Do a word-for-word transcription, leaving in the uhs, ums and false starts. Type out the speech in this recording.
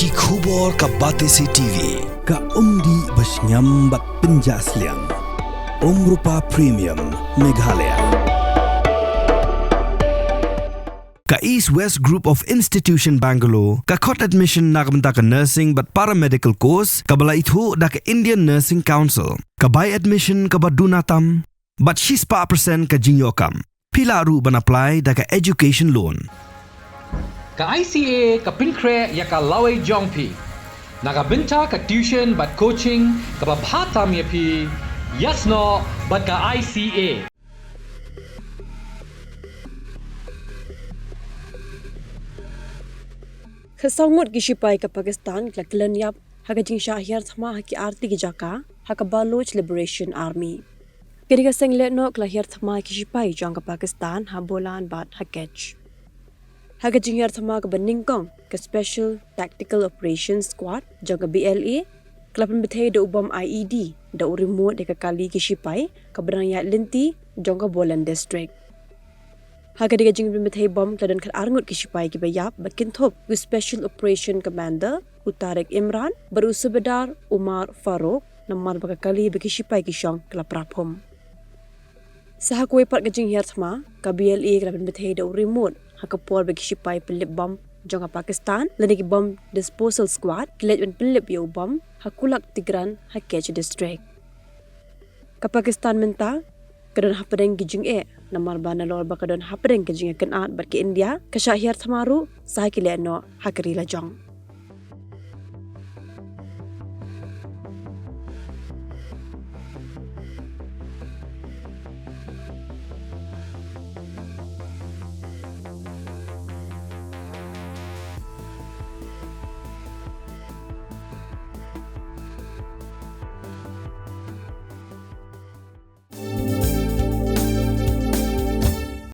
Ki khubor ka Batesi T V, ka umdih ba shngiam bad pynjah sliang. Umrupa Premium, Meghalaya. Ka East West Group of Institution Bangalore ka khot admission na ka bynta ka nursing bad paramedical course kaba la ithuh da ka Indian Nursing Council. Ka bai admission kaba duna tam bad shispah percent ka jingïoh kam. Phi lah ruh ban apply da ka education loan. Ka I C A ka pynkhreh ïa ka lawei jong phi na ka bynta ka tuition bad coaching kaba bha tam ïa phi. Ïasnoh bad ka I C A. Khatsaw ngut ki shipai ka Pakistan ki la kylliang ïap ha ka jingshah hiar thma ha ki arti ki jaka ha ka Baloch Liberation Army. Kane ka seng lehnoh ki la hiar thma ki shipai jong ka Pakistan ha Bolan bad ha Kech. Ha ka jinghiar thma kaba nyngkong, ka Special Tactical Operations Squad jong ka B L A ka la pynbthei da u bom I E D da u remote ïa ka kali ki shipai kaba dang ïaid lynti jong ka Bolan District. Ha kane ka jingpynbthei bom ka la don khatar ngut ki shipai kiba ïap, ba kynthup u Special Operation Commander u Tariq Imran bad u Subedar Umar Farouk, namar ba ka kali ba ki shipai ki shong ka la praphum. Sa ha kawei pat ka jinghiar thma, ka B L A ka la pynbthei da u remote ha ka por ba ki shipai pynlip bom jong ka Pakistan lane ki bomb disposal squad ki leit ban pynlip ïa u bom ha Kulak Tigran ha Kech District. Ka Pakistan mynta ka don hapdeng ki jingeh namar ba nalor ba ka don hapdeng ka jingïakynad bad ka India, ka shah hiar thma ruh sa ha ki lehnoh ha ka ri lajong.